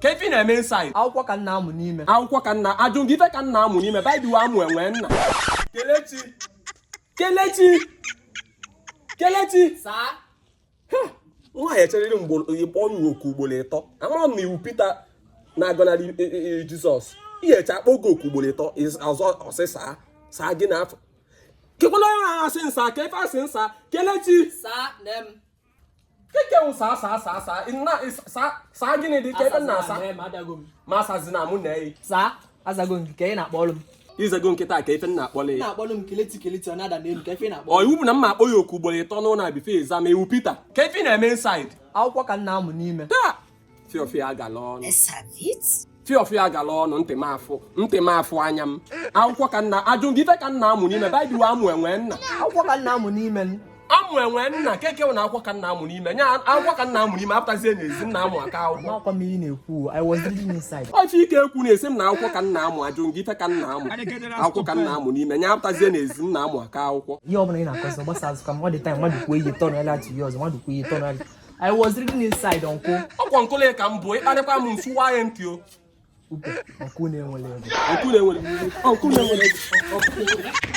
Ka ife ị na-eme inside? Akwụkwọ ka m na-amụ n'ime. Akwụkwọ ka nna ajụ gị ife ka m na-amụ n'ime. By the way, amụ enwe nna. Kelechi, Kelechi, Kelechi. Saa. Nwaanyị echeriri mgbe ịkpọ ya oku ugboro ịtọ. Amara m na iwu Pita na-agọnarị Jizọs ihe eche akpọ oge oku ugboro ịtọ ọzọ ọsị saa saa gị n'afọ kekwala onye na-asị nsa ka ife asị nsa. Kelechi. Saa nem. Keke wụ saa saa saa saa nna saa saa gịnị dị ka ebe m na-asa ma asazina mụ na eyi. Saa, azago m gị ka ị na-akpọrọ m. Izego nkịta ka ife m na-akpọrọ ya. Na-akpọrọ m Kelechi, Kelechi, ọ na-ada n'elu ka ife na-akpọ. Ọ iwu bụ na m ma akpọ ya oku ugboro ịtọ n'ụlọ before ịza ma iwu Pita ka ife ị na-eme inside? Akwụkwọ ka m na-amụ n'ime. Taa fiọfịa agala ọnụ, fiọfịa agala ọnụ, ntị m afụ, ntị m afụ anya m. Akwụkwọ ka nna ajụ gị ife ka m na-amụ n'ime. By the way, amụ enwe nna. Akwụkwọ ka m na-amụ n'ime. Amụ enwe nna keke na akwụkwọ ka m na-amụ n'ime nya akwụkwọ ka m na-amụ n'ime apụtazie n'ezi m na-amụ aka akwụkwọ. Amakwa m ihe ị na-ekwu. I was reading inside. Ofe ike ekwu na-esi m na akwụkwọ ka m na-amụ ajụ gị ife ka m na-amụ akwụkwọ ka m na-amụ n'ime nya apụtazie n'ezi m na-amụ aka akwụkwọ. Ihe ọbụla ị na-akọzi gbasa azụ ka m ọ dị time mmadụ kwuo ihe tọnụ ya atụ ihe ọzọ mmadụ kwuo ihe tọnụ ya. I was reading inside, uncle. Ọkwa nkụle ka m bụ ịkparịkwa m nsụwa ya ntị o. Upe, uncle na-enwere ego. Uncle na-enwere, uncle na-enwere ego.